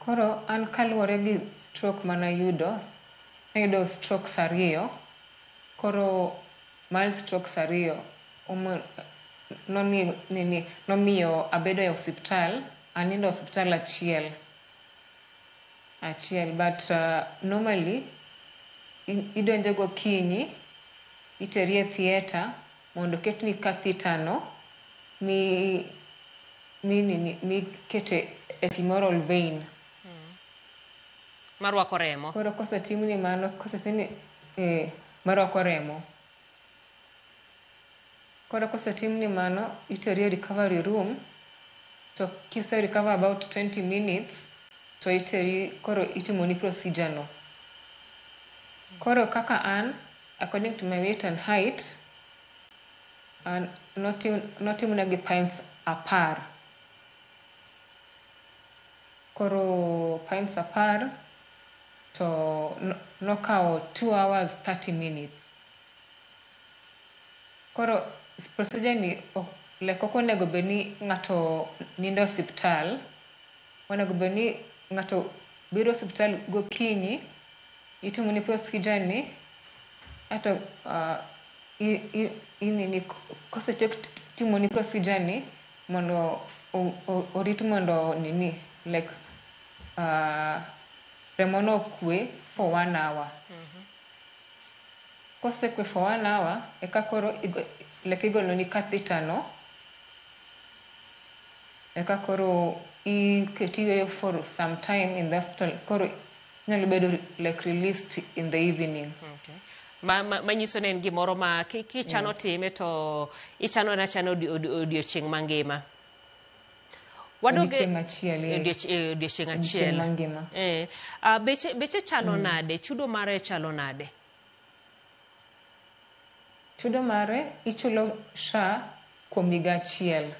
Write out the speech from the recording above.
Koro an kaluwore gi stroke manayudo, nayudo strokes ariyo. Koro mild strokes ariyo nini, nomiyo abedo e osiptal, anindo e osiptal achiel achiel. But normally idonjo gokinyi, iteri e theatre mondo oketni catheter no mi nini mikete e femoral vein. Marwako remo. Koro kosetimni mano, kosetimni marwako remo. Koro kosetimni mano, iteri e recovery room, to kise recover about 20 minutes, to iteri koro itimoni procedure no. Koro kaka an, according to my weight and height, an notimna gi pints 10. Koro pints 10 to nokawo 2 hours 30 minutes. Koro procedure ni like ok onego bed ni ng'ato nindo e osiptal. Onego bed ni ng'ato biro osiptal gokinyi, itimoni procedure ni, ato nini kosetiek timoni procedure ni mondo orit mondo nini like remo no okwe for one hour. Kosekwe for one hour, eka koro like igoloni catheter no, eka koro iketi iweyo for some time in the hospital. Koro inyalo bedo like released in the evening. Okay. Manyiso ni en gimoro ma kichano time to ichano achana odiochieng' mangima. Odiochieng' achiel, eh. Odiochieng' achiel. Odiochieng' mangima. Eh. Beche chalo nade? Chudo mare chalo nade? Chudo mare ichulo SHA kuom higa achiel.